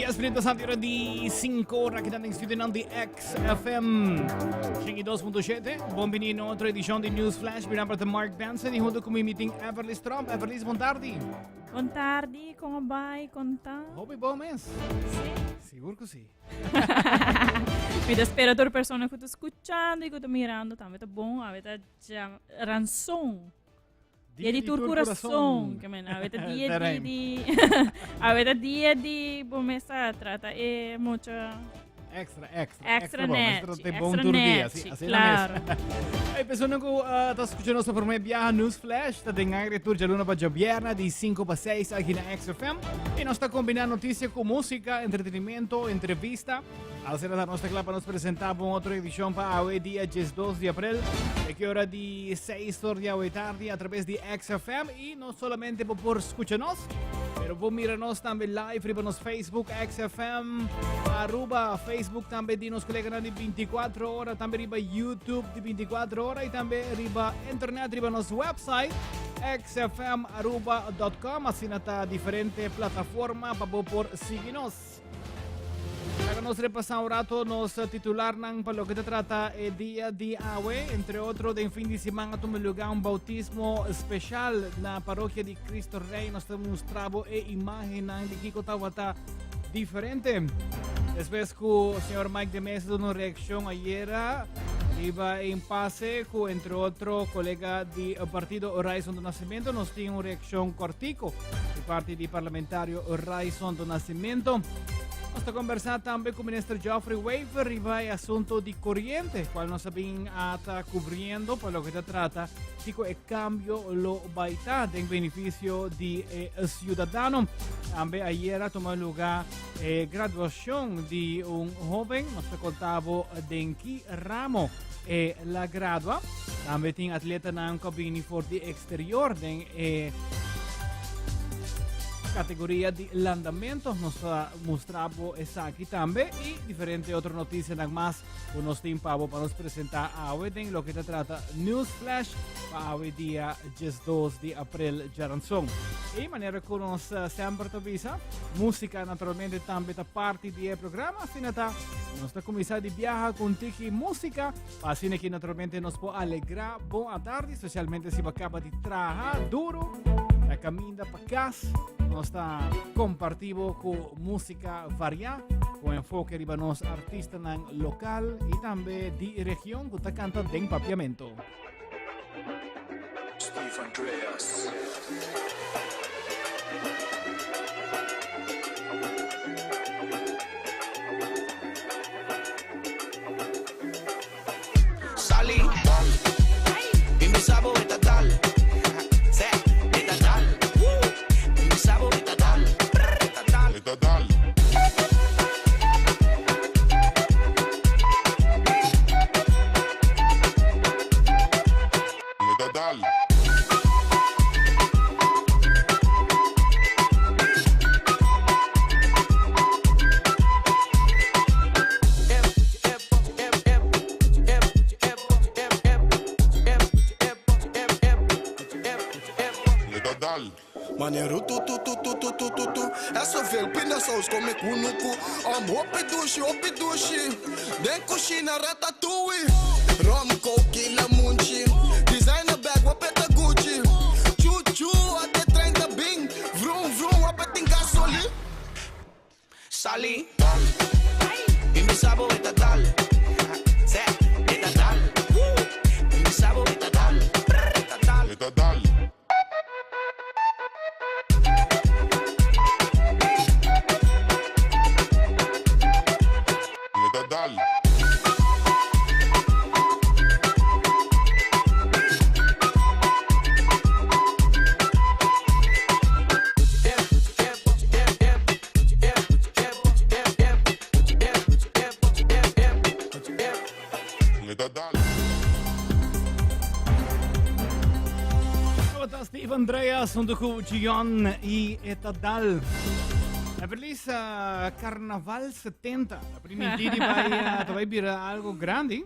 10 minuut pasando ora di 5 ora aki den studio di XFM 102.7. Bon bini na otro edicion di News Flash. Mi nomber ta Mark Benson y hunto cu mi mi tin Everly Tromp. Everly, bon tardi. Bon tardi, con ta bay, con ta? Hopi bon mes. Si. Sigur cu si. Mi ta spera tur persona cu ta scuchando y cu ta mirando tambe ta bon. Awe ta djaranson. Dia di tur curason. Ke men, awe ta dia di, di awe ta dia di bo mesa trata e mucha Extra, extra. Extra bon. net, Extra te bon extra tur dia. net, Sí, así la claro. mes. Hey, persona ku uh, ta escuchando nos por biaha News Flash, ta den aire tur djaluna pa djabierna di 5 pa 6 aki na XFM. Y nos ta combina noticia cu música, entretenimiento, entrevista. Asina ta nos ta kla pa nos presenta un otro edicion pa awe dia 12 di april. E ki ora di 6 or di awe tardi a través di XFM y no solamente bo por escucha nos, pero bo mira nos tambe live riba nos Facebook XFM Aruba, Facebook tambe di nos coleganan di 24 ora, tambe riba YouTube di 24 ora y tambe riba internet riba nos website xfmaruba.com. Asina ta diferente plataforma pa bo por sigui nos. Laga nos repasá un rato nos titularnan pa loke ta trata e dia di awe. Entre otro, den fin di siman a tuma lugar un bautismo special na parokia di Cristo Rey. Nos ta mustra bo e imagennan di kiko tabata diferente. Despues ku señor Mike de Meza duna un reaccion ayera riba e impasse ku entre otro colega di partido Horizon do Nascimento, nos tin un reaccion cortico di parti di parlamentario Ryson do Nascimento. Nos ta conversa tambe cu minister Geoffrey Wever riba e asunto di corriente, cual nos a bin a ta cubriendo pa loke ta trata kico e cambio lo bay ta den beneficio di e ciudadano. Tambe ayer a tuma lugar e graduacion di un hoben, nos ta contabo den ki ramo e la gradua. Tambe tin atletanan cu a bini for di exterior den e categoria di landamento. Nos ta mustra bo esaki tambe y diferente otro noticianan mas cu nos tin pa bo pa nos presenta awe den loke ta trata News Flash pa awe dia 12 di april djaranson. Y manera cu nos eh, semper ta bisa, musica naturalmente tambe ta parti di e programa, asina ta nos ta cuminsa di biaha con tiki musica Pa asina ki naturalmente nos por alegra bon atardi, especialmente si bo acaba di traha duro, na caminda pa cas, nos ta compartibo cu música varia, cu enfoque riba nos artistanan local y tambe di region cu ta canta den papiamento. Steve Andreas. Sali, mi bisa bo e ta dal. Se, e ta dal. Mi bisa bo e ta dal. E ta dal. E ta dal. Manera tu tu tu tu tu tu tu tu E zoveel pindasaus kom ik kunuku Om hopi dushi hopi dushi Den kushina ratatouille Rum coke lamunchi Designer bag wapet ta Gucci Chu chu ate trein ta bin Vroom vroom wapet tin gasoli Sali, mi bisa bo e ta dal. Se, e ta dal. Mi bisa bo e ta dal. E ta dal. E ta dal. E ta dal. Tabata Steve Andreas hunto cu Gion y Etadal. E feliz uh, Carnaval 70. La primintiri bai, uh, ta bai bira algo grandi.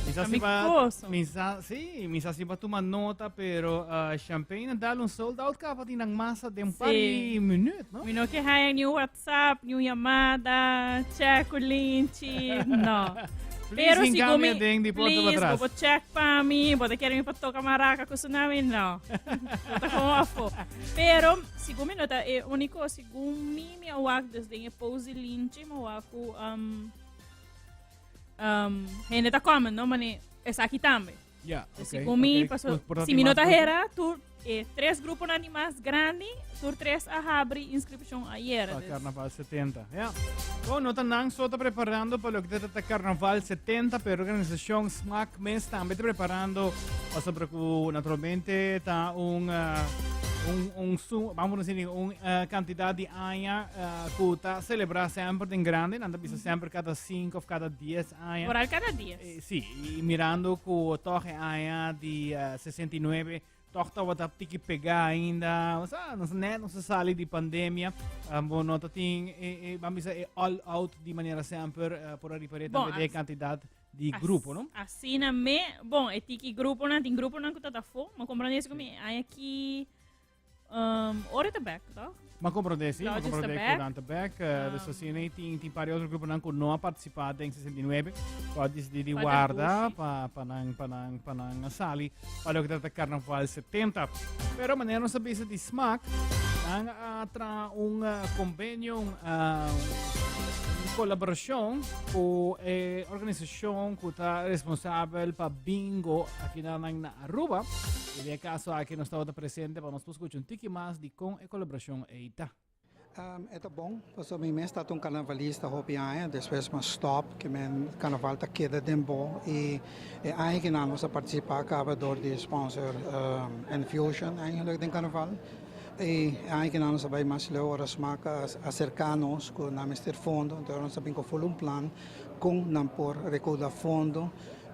Mi sa Mi si ba, gozo. mi sa, sí, mi sa si ba tuma nota, pero Champagne a dal un sold out capa di nan masa den un par Sí. di minuut, no? Mi no ke haya ni WhatsApp, ni un llamada, check ku Linchi, no. Please Pero si hincami mi, aden di porta please, pa bo atras. check pa mi, bo ta kere mi pa toca maraca ku tsunami, no. Bo ta como afo. Pero, segun mi no ta e único, segun mi, mi a wak dus den e post di Linchi, mi a wak ku hende ta comment, no? Mane, esaki tambe. Ja, Dus okay, segun mi, okay. paso, Por- por si mi no ta mas grupo. hera, tur tres gruponan di mas grandi, tur tres a habri inscripcion ayer. Pa Dus, Carnaval 70. Ja. Bon, no ta nan so ta preparando pa loke ta trata Carnaval 70, pero organisacion Smaak mes tambe ta preparando pasobra cu naturalmente ta un, un, un, vamos a decir, un cantidad di aña cu ta celebra semper den grande, nan ta bisa semper cada 5 of cada 10 aña. Vooral cada 10. Sí, y mirando cu toch e aña di 69 toch tabata tiki pega ainda, o sea, nos net nos sali di pandemia, bo no ta tin, ban bisa e all out di manera semper, por arriba Bon, tambe de cantidad di grupo, no? Asina me, bon, e tiki gruponan, tin gruponan cu ta afo, ma comprende eso cu mi aña aki ora ta back, toch? Ma comprende, sí, ma Lodges ta comprende back. cu nan ta back. Dus asina ei tin par di otro gruponan cu no a participa den 69, cu a decidi di Pa ta warda dushi. pa nan sali pa loke ta Carnaval 70. Pero manera nos a bisa di Smaak, nan a traha un convenio, un colaboracion cu e organisacion cu ta responsabel pa bingo aki na Aruba. Y den e caso aki nos tabata presente pa nos por scucha un tiki mas di con e colaboracion ey ta. E ta bon, pasobra mi mes ta un carnavalista hopi aña, despues mi a stop, ke men carnaval ta keda den bo y e aña kinan nos a participa caba door di sponsor Enfusion eigenlijk den carnaval y e aña kinan nos a bay mas leu ora Smaak a acerca nos cu nan mester fondo, entonces nos a bin cu full un plan con nan por recauda fondo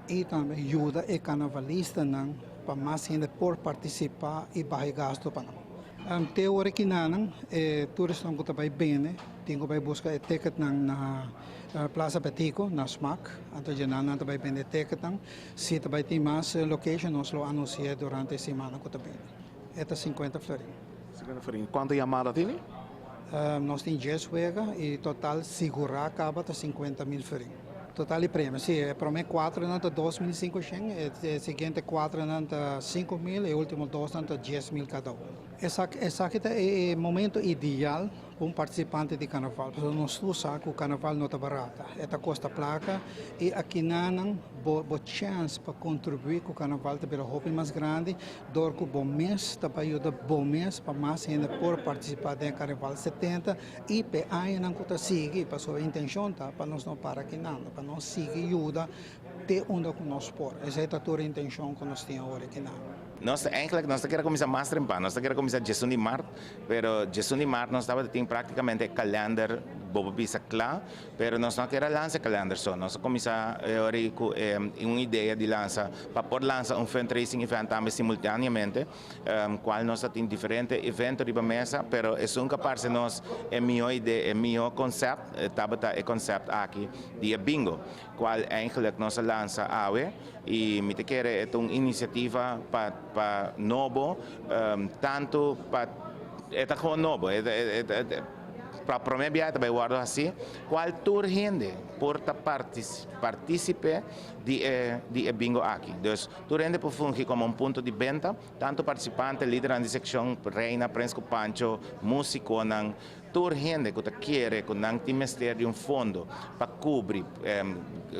y tambe yuda e carnavalistanan pa mas hende por participa y baha e gasto pa nan. Te ora kinanan e turistanan ku ta bai bende tin ku bai buska e ticketnan na Plaza Betico na Smaak. Anto dje nan ta bai bende e ticketnan. Si ta bai tin mas location nos lo anuncia durante e simannan ku ta bini. E ta 50 florin. 50 florin. Kuantu yamada tini? Nos tin djes wega y total sigurá kaba ta 50 mil florin. Total di premio, si, e prome kuatronan ta 2500, e siguiente kuatronan ta 5000, e ultimo dosnan ta 10,000 kada un. Esaki esaki ta e momento ideal pa un participante di carnaval, pasobra nos tur sa cu carnaval no ta barata, e ta costa placa y akinanan bo bo chance pa contribui cu carnaval ta bira hopi mas grandi dor cu bo mes ta bay yuda bo mes pa mas hende por participa den e carnaval 70 I p'e añanan ku ta sigui, pasobra e intenshon ta pa nos no para kinando, pa nos sigui yuda te unda ku nos por. Esei ta tur e intenshon ku nos tin awor kinan. Nos ta eigenlijk, nos ta kere kuminsá mas trempan, nos ta kere kuminsá djesun di mart, pero djesun di mart nos tabata tin práktikamente e kalender, bo por bisa kla, pero nos no a kere lansa e kalender so, nos a kuminsá e ora ei ku e un idea di lansa, pa por lansa un fundraising event tambe simultáneamente. Cual nos ta tin diferente evento riba mesa, pero esun cu a parce nos e miho idea, e miho concept, tabata e concept aki di e bingo, cual eigenlijk nos a lansa awe y mi ta kere e ta un iniciativa pa pa nobo, tanto pa, e ta gewoon nobo, e ta. Pa prome biaha ta bay wordo haci, cual tur hende por ta participe di e di e bingo aki. Dus tur hende por fungi como un punto di benta, tanto participante, lidernan di seccion, reina, prins cu pancho, musiconan, tur hende cu ta kere cu nan tin mester di un fondo pa cubri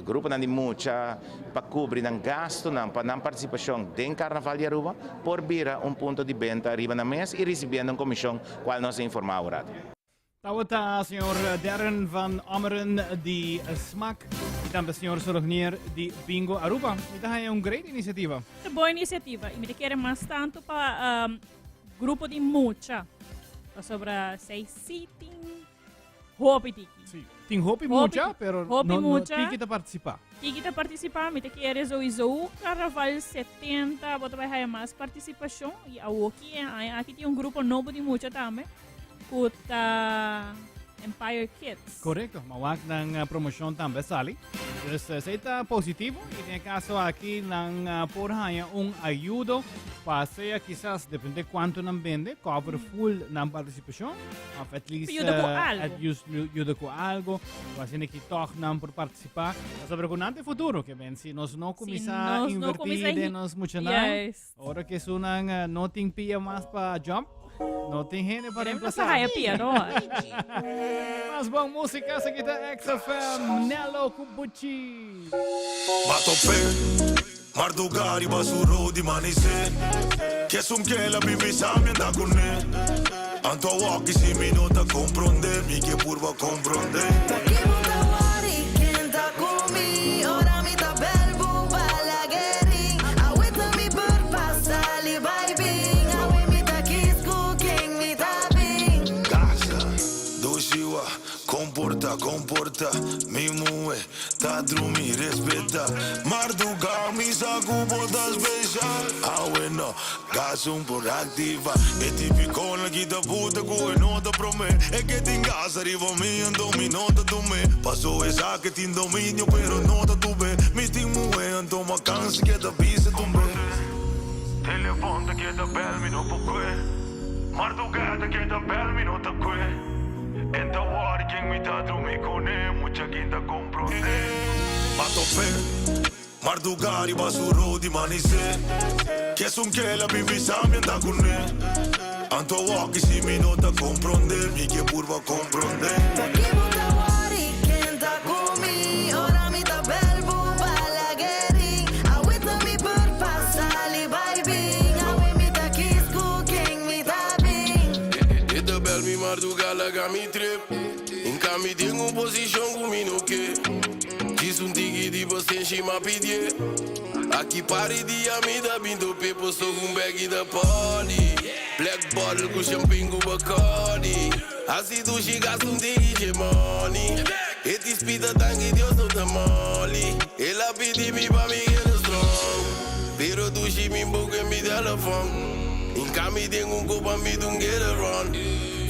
gruponan di mucha, pa cubri nan gastonan pa nan participacion den Carnaval di Aruba, por bira un punto di benta riba nan mes y ricibiendo un comision cual nos a informa awor. Tabata señor Darren van Ommeren di Smaak y tambe señor Sorognier di Bingo Aruba. Mi ta haya un great iniciativa. Ta bon iniciativa y mi ta kere mas tanto pa grupo di mucha. Pasobra sei si tin hopi tiki. Sí. Tin hopi mucha, pero hopi no, no mucha. tiki ta participa. Tiki ta participa, mi ta kere sowieso Carnaval 70, bo ta bai haya mas participacion y awoki e aña aki tin un grupo nobo di mucha tambe. Ku ta. Empire Kids. Korekto, ma wak nan eh, promoshon tambe sali. Dus eh, esei ta positivo i den e kaso aki nan eh, por haña un ayudo pa sea kisas depende kuantu nan bende, cover full nan partisipashon of at least Yuda ku eh, algo. at least yuda ku algo. Pa asina ki tòg nan por partisipá. Pasobra ku nan ta e futuro, ke men si nos no Si kuminsá nos no invertí kuminsá den nos muchanan, Juist. Ora ku esunnan eh, no tin pia mas pa jump, no tin hende pa Queremos reemplazá. haya pia, no? Mas bon música, esaki ta XFM, Nello ku Buchi. Matope, mardugá riba su road di manisé Kesun kela mi bisa mi anda kuné Anto awor si mi no ta komprondé Mi ke purba komprondé. Paki bo ta wori ken ta ku mi ora mi ta bel bo balaguerin Awe ta mi beurt pa sali bai bin Awe mi ta kies ku ken mi ta bin. Gaza, doshiwa, komporta, komporta Mi muhe Ta drumi respeta Marduga mi sa ku bo ta special Awe no gas un por activa E tipicona ki ta puta ku e no ta prome E ke tin gas ariba mi anto mi no ta tume Paso e sa ke tin dominio pero no ta tube Mi tin muhe anto ma cansi ke ta bisa tumbe Telefon ta keda bel mi no por kue Marduga ta keda bel mi no ta kue En ta wòrdu ken mi ta drumi kuné Mucha kin ta komprondé Ma top'é mardugá riba su road di manisé Kesun kela bin bisa mi anda kuné Anto awor si mi no ta komprondé Mi ke purba komprondé. Paki bo ta wòri ken ta ku mi Ora mi ta bel bo balaguerin Awe ta mi beurt pa sali bai bin Awe mi ta kies ku ken mi ta bin. E ta bel mi marduga laga mi trip Inka mi den un posishon ku mi no ke Djis un tiki di pasenshi m'a pidié Aki pari dia mi ta bin top'é Paso ku un bègi ta pòdi Black bottle ku champagne ku Bacardi Hasi dushi gasta un tiki dje money E ti spita tanki Dios no ta moli El a pidi mi pa mi keda strong Pero dushi mi boka mi telefon Inka mi den un kopa mi dun keda run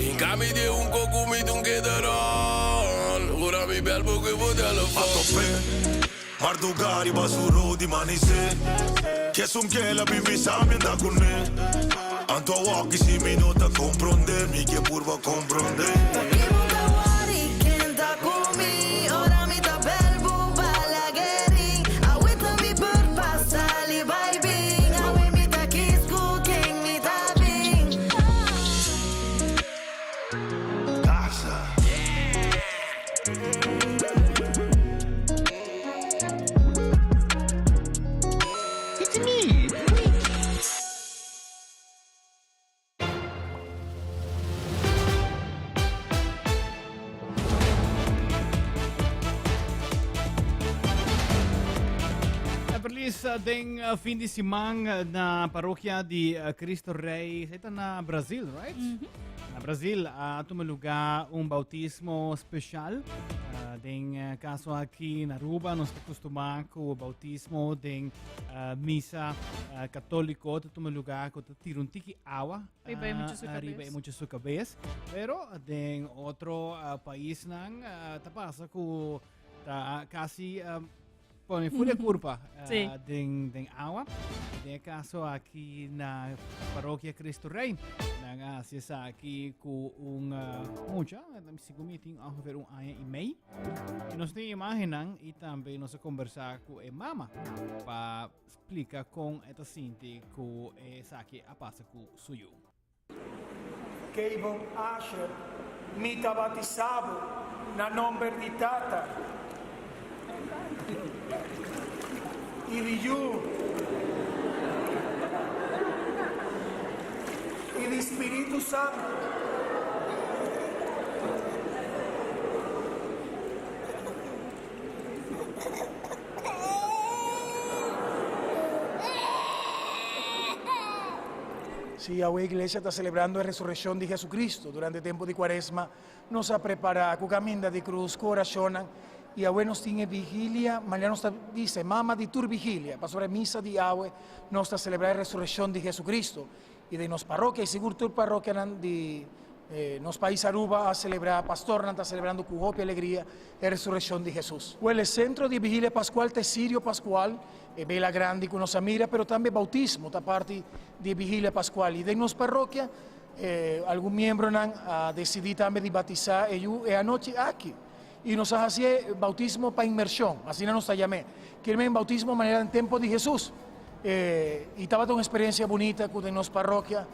Inka mi den un koko mi dun keda run Ora mi bel bo ku bo telefon. A tope Marduga riba su road di manisé Kesun kela bin bisa mi anda kuné Anto awor ki si mi no ta komprondé Mi ke purba komprondé. Paki bo ta wòri ken ta ku mi Ora mi ta bel bo balaguerin Awe ta mi beurt pa sali bai bin Awe mi ta kies ku ken mi ta bin. Gaza. It's me, Luigi. Everlis den fin di siman na parokia di Cristo Rey, esei ta na Brazil, right? Na Brazil a tuma lugar un bautismo special. Den caso aki na Aruba nos ta acostuma cu bautismo den misa católico ta tuma lugar cu ta tira un tiki awa Riba e mucha su riba e cabes. mucha su cabes. Pero den otro paisnan ta pasa cu ta casi Pone full e curpa Sí. den, den awa. Den e caso aki na Parokia Cristo Rey. Nan a haci esaki cu un mucha, segun mi tin ongeveer un aña y mei. Y nos tin imagennan y tambe nos a conversa cu e mama pa splica con e ta sinti cu esaki a pasa cu su yu. Kevon Asher, mi ta batisá bo na nomber di Tata i di Yu i di Spiritu Santu. Sí, awe iglesia ta selebrando e resurekshon di Jesucristo. Durante e tempu di Kuaresma nos a prepará ku kaminda di krus, ku orashonnan, i awe nos tin e vigilia, manera nos ta bisa, e mama di tur vigilia, pasobra e misa di awe nos ta selebrá e resurekshon di Jesucristo. I den nos parokia, i sigur tur parokianan di Nos pais Aruba a celebra, pastornan ta celebrando cu hopi alegria e resurreccion di Jesus. Wel, e centro di e Vigilia Pascual ta e Cirio Pascual, e bela grandi cu nos a mira, pero tambe bautismo ta parti di e Vigilia Pascual. Y den nos parrokia, algun miembronan a decidi tambe di batisa e yu e anochi aki. Y nos a haci e bautismo pa inmersion, asina nos ta yam'é. Kier men bautismo manera den tempo di Jesus. Y tabata un experiencia bunita cu den nos parrokia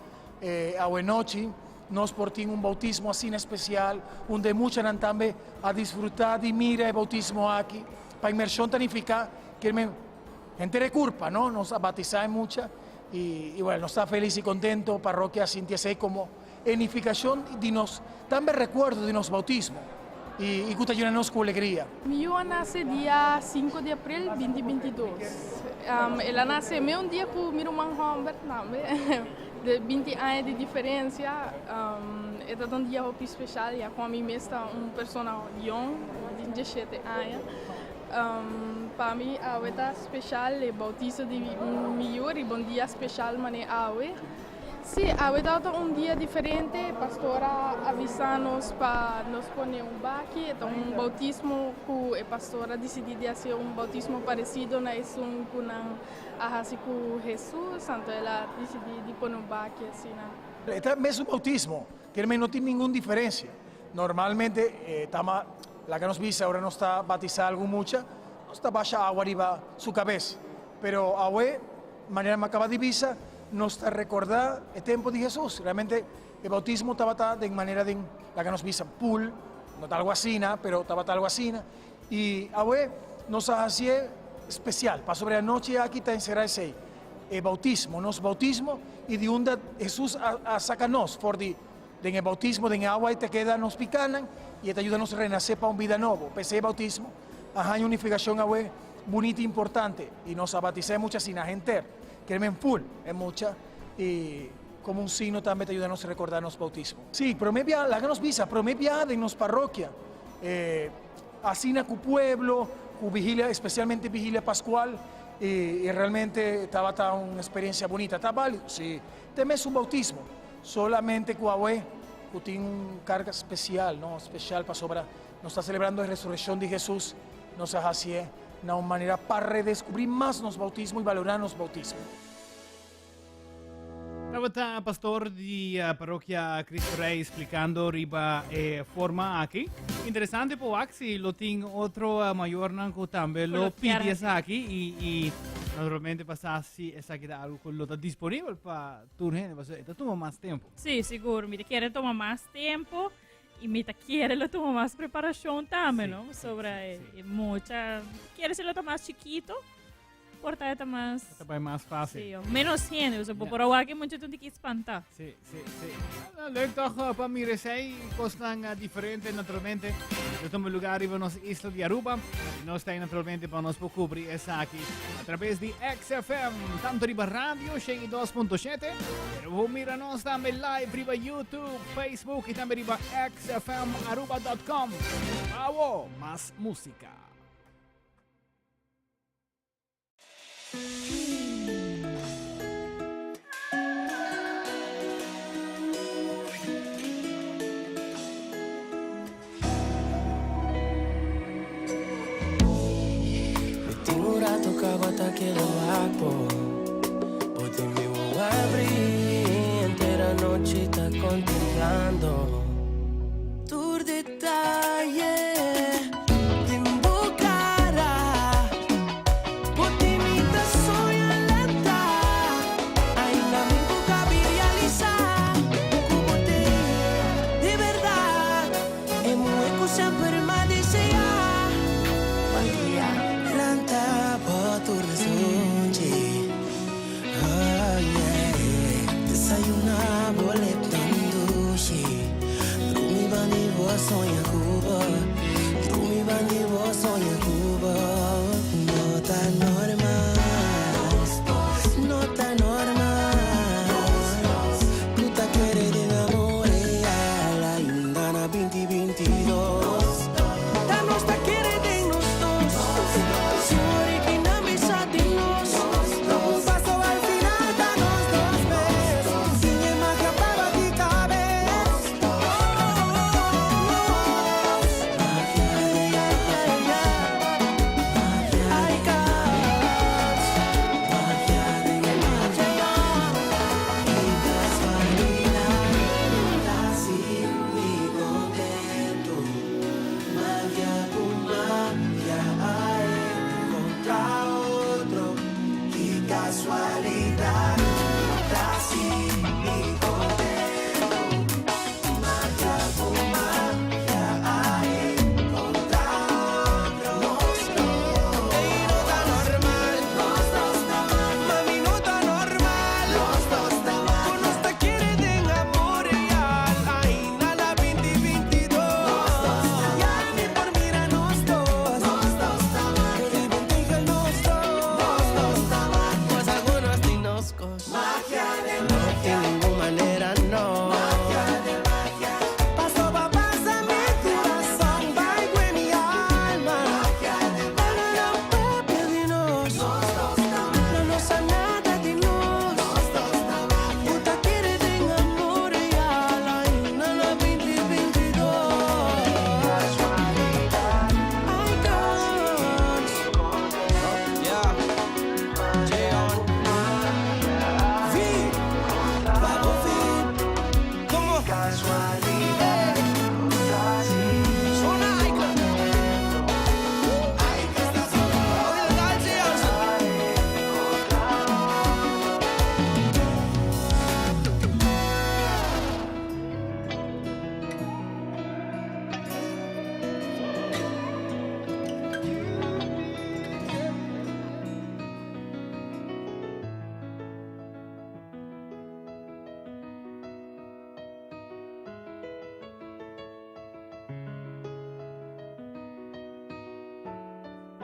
awenochi nos por tin un bautismo asina especial, unda e muchanan tambe a disfruta di mira e bautismo aki. Pa inmersion ta nifica kier men henter e curpa, no? Nos a batisa e mucha y, bueno, nos ta feliz y contento, parrokia a sinti esey como E nifikashon di nos tambe rekuerdo di nos boutismo i ku ta yuna nos ku alegria. Mi yu a nase dia sinku di april binti 22. El a nase me un dia ku mi ruman hòmber tambe, de 20 aña di diferensia. E ta un dia hopi speshal ya ku ami mes ta un persona yòn di diesshete aña. Pa mi awe ta speshal e boutiso di mi yu riba un dia speshal manera awe. Sí, awe tabata un dia diferente. Pastor a avisá nos pa nos pone un baki. E ta un boutismo ku e pastor a disidí di hasi un boutismo paresido na esun ku nan a hasi ku Hesus. Anto el a disidí di pone un baki asina. E ta mesun boutismo, kier men no tin ningun diferensia. Normalmente e ta laga nos bisa ora nos ta batisá algun mucha, nos ta basha awa riba su kabes. Pero awe. Manera mi a kaba di bisa, nos ta rekordá e tempu di Hesus. Realmente e boutismo tabata den manera den, laga nos bisa, pool, no ta algu asina, pero tabata algu asina. I awe nos a hasié spesial, pasobra e anochi aki ta enserá esei, e boutismo, nos boutismo, i di unda Hesus a saka nos for di den e boutismo, den e awa e ta keda nos pikánan i e ta yuda nos renasé pa un bida nobo. P'esei e boutismo a haña un nifikashon awe bunita i importante i nos a batisá e mucha asina henter, kere men ful e mucha i komo un signo tambe ta yuda nos rekordá nos boutismo. Sí, promé bia, laga nos bisa, promé bia den nos parokia asina ku pueblo, ku vigilia, espesialmente vigilia paskual i realmente tabata un eksperensia bunita. Ta bálido? Sí. Te mesun boutismo, solamente ku awe ku tin un karga spesial, no, spesial pasobra nos ta selebrando e resurekshon di Hesus. Nos a hasié na un manera pa redescubrí mas nos bautismo i balorá nos bautismo. Tabata pastor di parokia Cristo Rey splicando riba e forma aki. Interesante po wak si lo tin otro mayornan ku tambe lo pidi esaki i i naturalmente pa sa si esaki ta algo ku lo ta disponibel pa tur hende pasobra e ta tuma mas tempo. Sí, sigur. Mi ta kere tuma mas tempo. Y mi ta kiere lo tuma mas preparacion tambe, no? Sobre e mucha. Kiere si lo ta mas chiquito, por ta ta mas. Ta bai mas fácil. Sí, menos gente, o sea, por awor que mucha tunti ki espanta. Sí, sí, sí. Ah, leuk toch eh, pa mira esei cosnan eh, diferente naturalmente. Lo toma lugar riba nos isla di Aruba. Y nos ta naturalmente pa nos por cubrir esaki a través di XFM, tanto riba radio 102.7, pero bo mira nos tambe live riba YouTube, Facebook y tambe riba xfmaruba.com. Awo, mas música. Mi tin un rato caba ta keda wak bo Bo tin mi wowo abri Henter anochi ta contemplando Tur detaye den bo cara Bo tin mi ta soña lanta Ainda mi por cabi realisa Cu bo tin di berdad E muhe cu semper m'a desea. Bon dia lanta bo tur sunchi Oh yeah Desayuna bo lepnan dushi.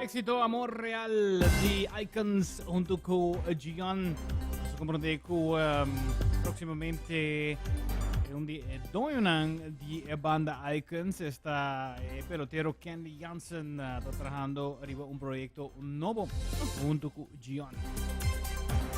Éxito Amor Real di Icons hunto cu Gian. Nos a comprende cu próximamente un di e doñonan di e banda Icons esta e pelotero Kenley Jansen ta trahando riba un proyecto nobo hunto cu Gion.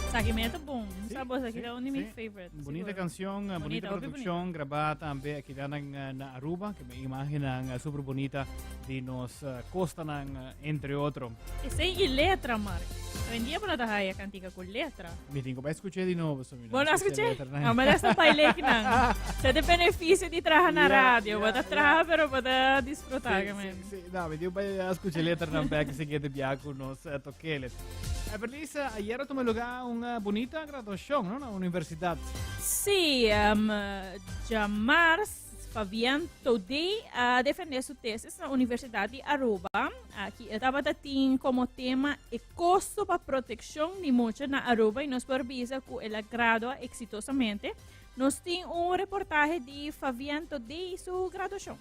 Esaki me ta bon. Sa bo, esaki ta un di mi favorite. Bonita Sigur. canción, bonita Bonita, hopi producción, grabá tambe aki nan na Aruba, que me imaginan super bonita di nos costanan, entre otro. Esei y letra, Mark. Hoy en dia bo no ta haya cantica cu letra. Mi tin cu bai scuché di nobo, so mi no Bo no scuché scuché? letra, nee. No, maar dat is een baile nan. Sa de beneficio di traha na radio. Bo ta traha, pero bo ta disfruta, Sí, que men. sí, sí. No, mi tin cu bai scuché letra nan back siguiente biaha cu nos tokele. Everlisa, ayer a tuma lugar un bonita graduacion, no, na universidad. Sí, djamars Fabian Todé a defende su tesis na Universidad di Aruba. Aki e tabata tin como tema e costo pa proteccion di mucha na Aruba y nos por bisa cu el a gradua exitosamente. Nos tin un reportahe di Fabian Todé y su graduacion.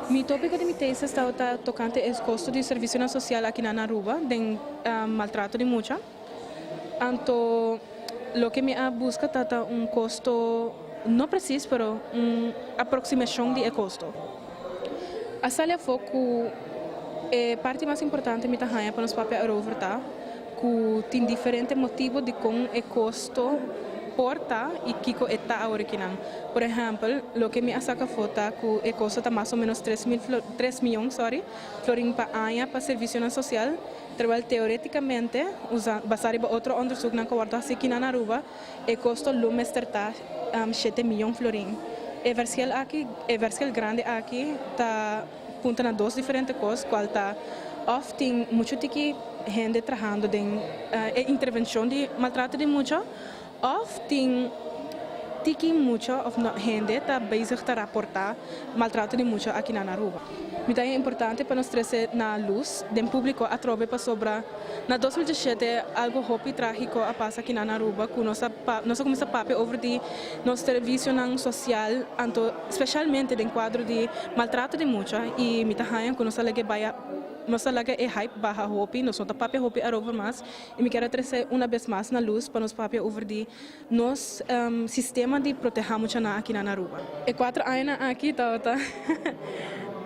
Mi tópiko di mi tesis tabata tokante e kosto di servisionan sosial aki na Aruba den maltrato di mucha. Anto loke mi a buska tabata un kosto no presis pero un aproksimashon di e kosto. A sali afó ku e parti mas importante mi ta haña pa nos papia erover ta ku tin diferente motibu dikon e kosto por ta i kiko e ta aworakinan. Por ehèmpel, loke mi a saka afó ta ku e kosto ta mas o ménos tres mil tres mion sorry florin pa aña pa servisionan sosial, terwèl teorétikamente, usa basá riba otro òndersuknan ku a wòrdu hasí kinan na Aruba, e kosto lo mester ta shete mion florin. E verschil aki, e verschil grandi aki ta punta na dos diferente kos, kual ta òf tin muchu tiki hende trahando den e intervenshon di maltrato di mucha òf tin tiki mucha òf no hende ta bezig ta raportá maltrato di mucha aki na Aruba. Mi ta haña importante pa nos trese na lus den públiko atrobe pasobra na 2017 algo hopi trágiko a pasa aki na Aruba ku nos a nos a kuminsá papia over di nos servisionan sosial anto spesialmente den kuadro di maltrato di mucha i mi ta haña ku nos a laga e bai nos a laga e hype baha hopi nos no ta papia hopi arover mas i mi kier a trese una bes mas na lus pa nos papia over di nos sistema di protehá muchanan aki na Aruba. E kuater añanan aki tabata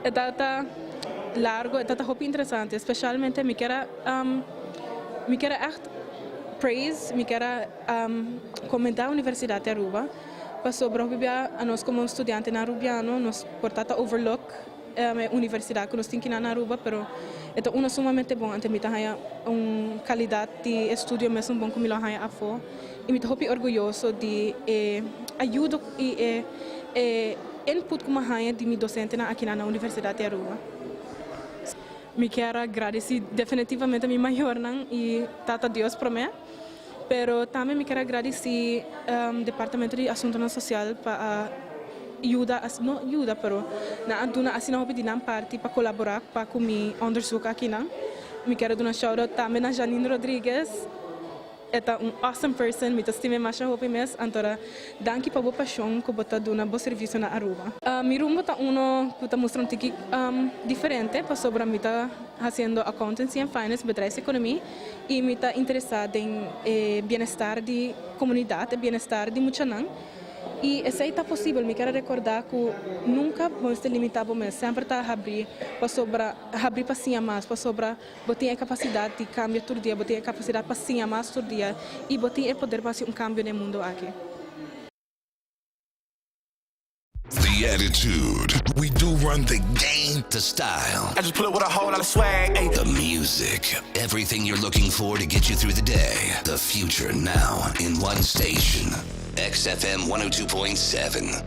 e tabata largo, e tabata hopi interesante, spesialmente mi kier a mi kier a ègt praise, mi kier a komendá Universidat di Aruba pasobra hopi bia anos komo studiantenan arubiano nos por ta ta overlook e universidat ku nos tin kinan na Aruba pero e ta uno sumamente bon anto mi ta haña un kalidat di estudio mesun bon ku mi lo haña afó i mi ta hopi orguyoso di e ayudo i e e input ku mi a haña di mi dosentenan akinan na Universidat di Aruba. Mi kier a gradisí definitivamente mi mayornan i Tata Dios promé pero tambe mi kier a gradisí Departamento di Asuntonan Sosial pa a yuda, no yuda pero nan a duna asina hopi di nan parti pa kolaborá pa ku mi onderzoek akinan. Mi kier a duna shout out tambe na Janine Rodriguez. E ta un awesome person, mi ta stim'e masha hopi mes, antora danki pa bo pasion ku bo ta duna bo servicio na Aruba. Mi rumbo ta uno ku ta mustra un tiki diferente pasobra mi ta haciendo accountancy and finance, bedrijfseconomie, y mi ta interesa den e bienestar di comunidad, e bienestar di muchanan. I esei ta posibel. Mi kier a rekordá ku nunka bo mester limitá bo mes. Semper ta habrí pasobra habrí pa siña mas, pasobra bo tin e kapasidat di kambia tur dia, bo tin e kapasidat pa siña mas tur dia i bo tin e poder pa hasi un kambio den e mundu aki. The attitude. We do run the game, the style. I just pull up with a whole lot of swag. Ay. The music. Everything you're looking for to get you through the day. The future now in one station. XFM 102.7.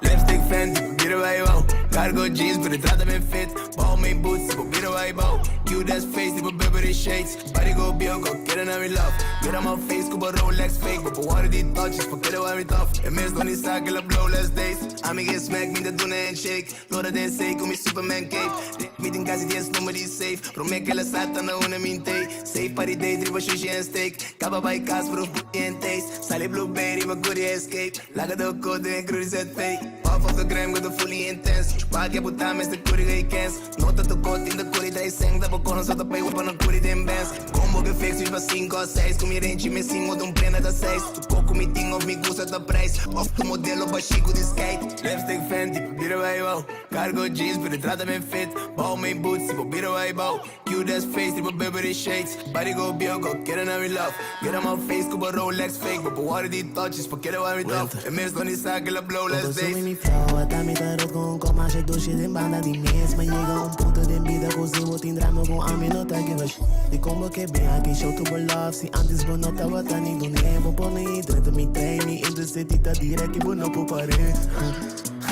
Lipstick Fendi, bira bay wow. Cargo jeans, pero trata me fit. Balmain boots, tipo bira bay bow. Cute ass face, tipo Burberry shades. Body go bio, go get another love. Get on my face, cuba Rolex fake. But water die touches, forget about me tough. En mis no ni sa que la blow. less days. Ami get smack, mi ta duna handshake. Lora den sei ku mi Superman cape. Mi tin kasi dies number di safe. Prome ke la sata na una min tei. Safe party day, riba sushi en steak. Kaba bai kas, proef booty en taste. Sali blue bay, riba goodie escape. Laga do kodo en cruise ZP. Off of the gram, go the fully intense. Chupa ke puta mes de curi gay kens. Nota tu kot in de curi dai seng. Da bocona sota pay whip on a curi den bands. Combo ke fix, riba 5 6. Ku mi renchi me singo de un plena da 6. Tu coco mi ting of mi gusta ta prijs. Of tu modelo ba chico di skate. Lipstick Fenty, bira wij wow. Cargo jeans, pero trata me fit. Balmain boots, tipo bira wij bow. Cute ass face, tipo Burberry shades. Body go bio, go get another love. Get on my face, kuba Rolex fake. But water die touches, forget about me tough. En mis no saque la blow last days. Mi flow, ata mi tarot con coma se doce den banda di mes. Ma llega un punto den vida ku si bo tin drama ku ami no ta give a sh. Di como ke ben aki show tu bo love. Si antes bo no tabata ni dune bo pone i drenta mi trein. Mi intercity ta direct i bo no por pare.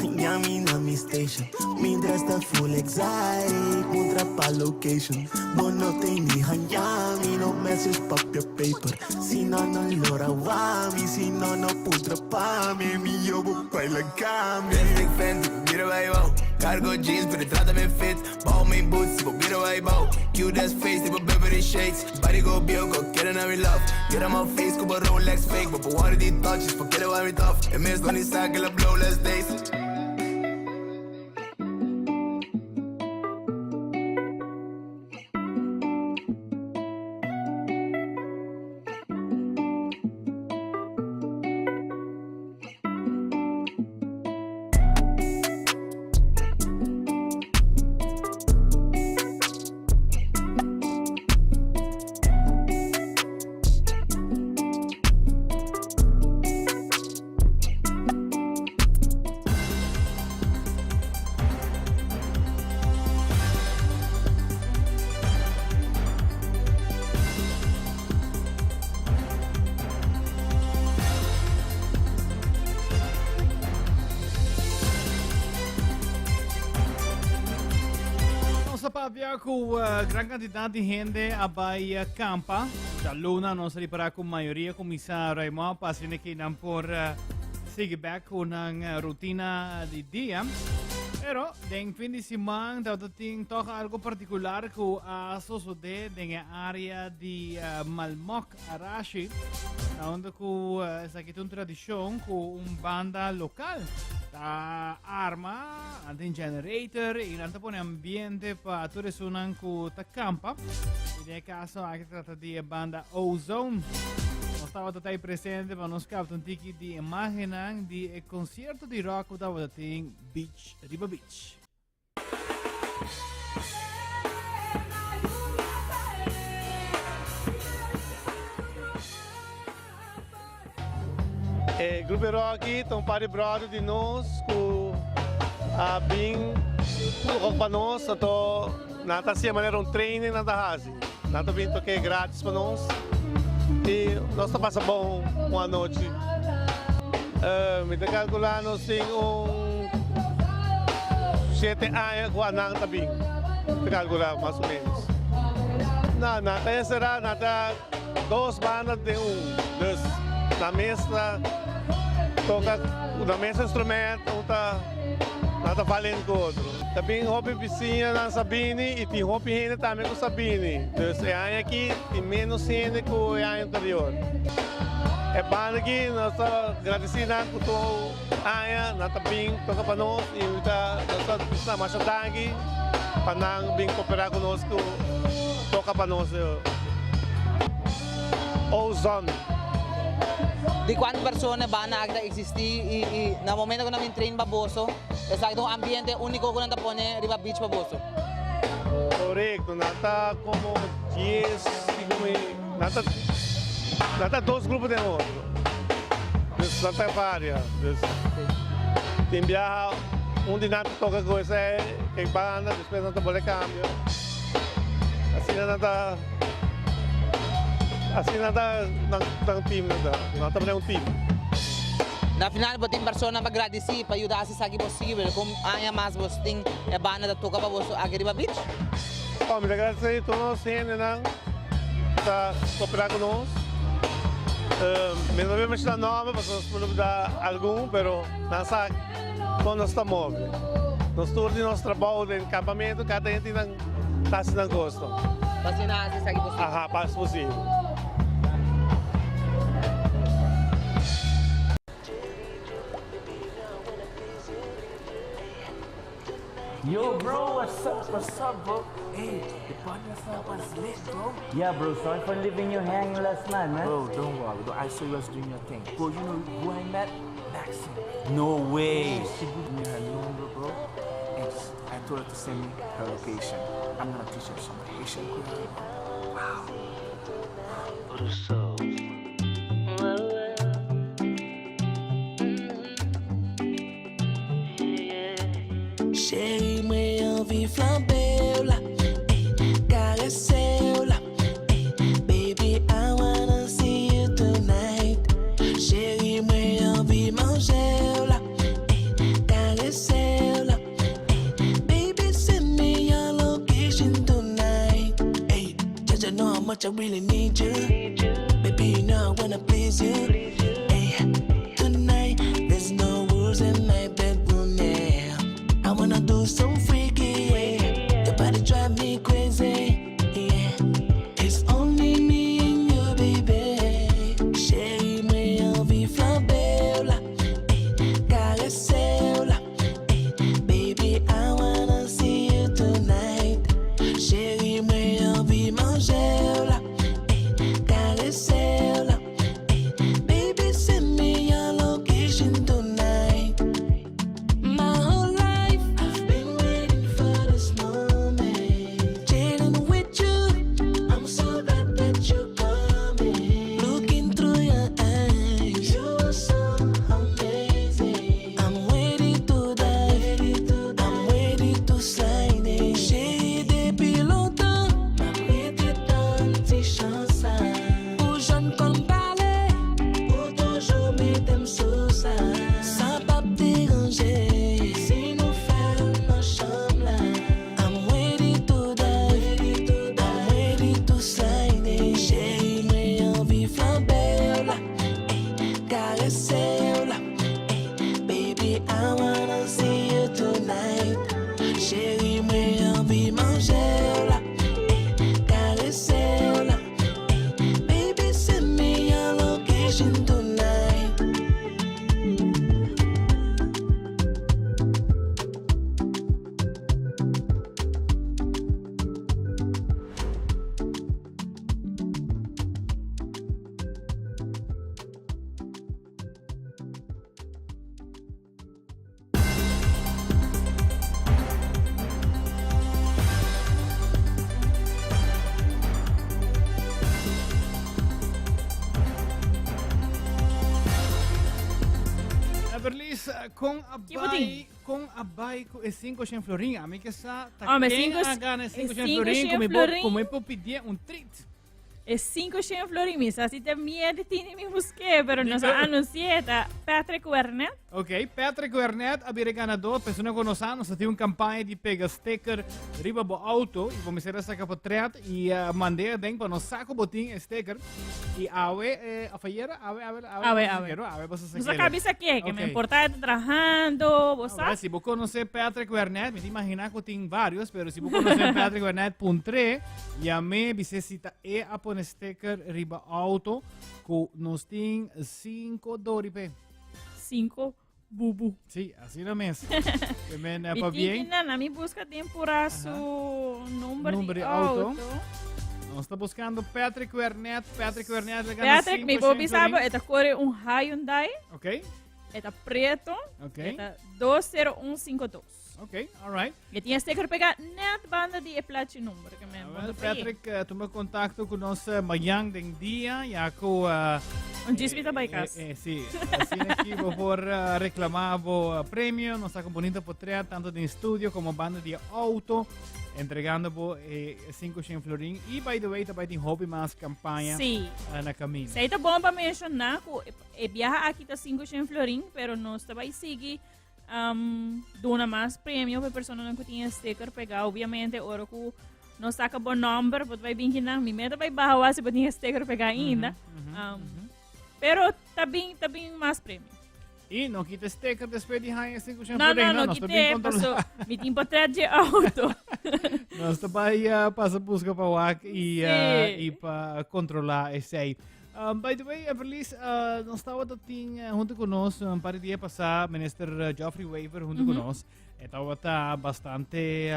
Yami na mi station. Mi dress ta full exotic. Puntra pa location. Bo no tin ni haña mi. No message papia paper. Si no no lora wami. Si no no puntra pa mi. Mi yo bo baila cami. Lipstick Fenty, bira wij wow. Cargo jeans, pero trata me fit. Balmain boots, tipo bira wij bow. Cute ass face, tipo Burberry shades. Body go bio, go get another love. Get on my face, kuba Rolex fake. But water die touches, forget about me tough. En mis no ni saque la blow last days. Nos a papia ku gran kantidat di hende a bai kampa. Djaluna nos a ripará ku mayoria kuminsá ruimá pa asina ki nan por sigui bèk ku nan rutina di dia. Pero den fin di siman tabata tin tòg algu partikular ku a sosodé den e área di Malmok Arashi, na unda ku esaki ta un tradishon ku un banda lokal ta arma, nan tin generator i nan ta pone ambiente pa tur esunnan ku ta kampa. I den e kaso aki ta trata di e banda Ozone. Nos tabata ta ei presente pa nos kapta un tiki di imágennan di e konsierto di rock ku tabata tin Beach riba Beach. E grupo Rocky ta un par di brother di nos ku a bin toka pa nos, anto nan ta hasi manera un training nan ta hasi. Nan ta bin toke gratis pa nos i nos ta pasa bon un anochi. Mi ta kalkulá nos tin un shete aña ku anan ta bin, mi ta kalkulá mas o ménos. Nan ta enserá, nan ta dos banda den un, dus nan mes ta toka nan mes instrumento, un ta nan ta valent ku otro. Ta bin hopi bisiñanan sa bini i tin hopi hende tambe ku sa bini. Dus e aña aki tin ménos hende ku e aña anterior. E banda aki nos ta gradisí nan ku tur aña nan ta bin toka pa nos i ta nos ta bisa masha danki pa nan bin koperá ku nos ku toka pa nos. Ozone. Di kuantu persona e banda aki ta eksistí i na momento ku nan bin train pa boso? Esaki ta un ambiente úniko ku nan ta pone riba beach pa boso. Korekto, nan ta komo dies nan ta nan ta dos grupo den otro. Dus nan ta varia. Dus tin biaha un di nan ta toka ku esei e banda, despues nan ta bolbe kambio. Asina nan ta asina nan ta nan team nan ta. Nan ta pone un team. Na final bo tin personanan pa gradisí pa yuda hasi esaki posibel. Kon aña mas bos tin e banda ta toka pa boso aki riba beach? Oh, mi ta gradisí tur nos hendenan ku ta koperá ku nos. Mi no ta menshona nòmber pasobra nos por lubidá algun, pero nan sa kon nos ta move. Nos tur di nos trabou den kampamentu, kada hende tin nan ta hasi nan gosto. Pa asina hasi esaki posibel. Aha, pa hasi posibel. Yo bro, what's up, what's up bro? Hey, the party last night was lit bro. Yeah bro, sorry for leaving you hanging last night man. Bro, don't worry, bro. I saw you was doing your thing. Bro, you know who I met? Maxine. No way. Yeah, she gave me her number, bro. And I told her to send me her location. I'm gonna teach her some Haitian Creole. Wow. Cheri mwen anvi flanbe w la eh, Karese w la eh, Baby I wanna see you tonight Cheri mwen anvi manje w la eh, Karese w la eh, Baby send me your location tonight Ey, Judge I know how much I really need you Baby you know I wanna please you Ey, Tonight there's no rules in my bedroom yeah I wanna do some freaky yeah Your body drive me crazy yeah It's only me and you baby Cheri mwen anvi flanbe w la eh, Karese w la eh, Baby I wanna see you tonight Cheri mwen anvi manje w la eh, Karese w la eh, Baby send me your location tonight My whole life I've been waiting for this moment Chilling with you I'm so glad that you're coming Looking through your eyes You are so amazing I'm ready to dive I'm ready to slide in Cheri depi lontan M ap rete tann ti chans sa Ou jwenn kò m pale Ou toujou mete m sou sa Sa pap deranje Si nou fè l nan chanm la I'm ready to dive I'm ready to slide in Cheri mwen anvi flanbe w la eh, Karese w la eh, Baby I wanna see you tonight Cheri mwen anvi manje w la eh, Karese w la eh, Baby send me your location tonight Everlis, con a Ki bo tin? bai, con a bai cu e 500 florin? Ami ke sa, ta Ome, ken cinco a gana e e 500 cinco florin, shen cu mi bo, florin. cu mi por pidie un treat. E 500 florin, mi sa si ta miedo tini mi busqué, pero nos a anuncié, ta Patrick Wernet. Ok, Patrick Wernet a bira ganador. Persona ku no sa, nos a tin un kampaña di pega sticker riba bo auto i bo mester a saka potret i uh, mand'é aden pa nos sa ku bo tin e sticker. I awe, eh, of ayer, awe, awe, awe, Awe, bo awe. sakero, awe bo sa Nos a sakero. kabi saké, ke me Ok. importa ta trahando, bo sa. Ahora, si bo konosé Patrick Wernet, mi ta imaginá ku tin varios, pero si bo konosé Patrick Wernet, puntr'é. Yam'é bis'é si ta e a pone sticker riba auto ku nos tin cinco dori p'e. Cinco bubu. Sí, asina mes. Te men Mi pa tin bien. ki nan, mi busca den pura su number, Number di di auto. auto. Nos ta buscando Patrick Wernet. Patrick Wernet le gana Patrick, mi cinco por cien bisa bo, florin. e ta kore un Hyundai. Ok. E ta preto. Ok. E ta 20152. Ok, alright. E tin sticker pega net banda di e plachi number. Que me Well, Patrick, uh, tuma contacto cu nos uh, mañan den dia, ya cu... Uh, Un djis bita bai cas. Eh, eh, sí, asina aki bo por uh, reclama bo uh, premio, nos ta con bonita potret, tanto den studio como banda di auto, entregando bo eh, 500 florin. Y by the way, tambe tin hopi mas campaña Sí. uh, na camino. Sei ta bom pa mencionar ku e biaha aki ta 500 florin, pero nos ta bai sigui Um, duna mas premio pa personanan ku tin e sticker pegá. Obviamente, ora ku nos saka bo nomber, bo ta bai bin kinan. Mi meta bai baha wak si bo tin e sticker pegá ainda. Um, Pero ta bin, ta bin mas premio. Y no kita sticker después di haña 500 No, florin, no, no Nos ta bin kite, paso controla. mi tin portret dje auto. Nos ta bai pasa busca pa wak y, Sí. y pa controla esey. By the way, Everlis, nos tabata tin hunto cu nos un par di dia pasa Minister Geoffrey Wever hunto cu nos. E tabata bastante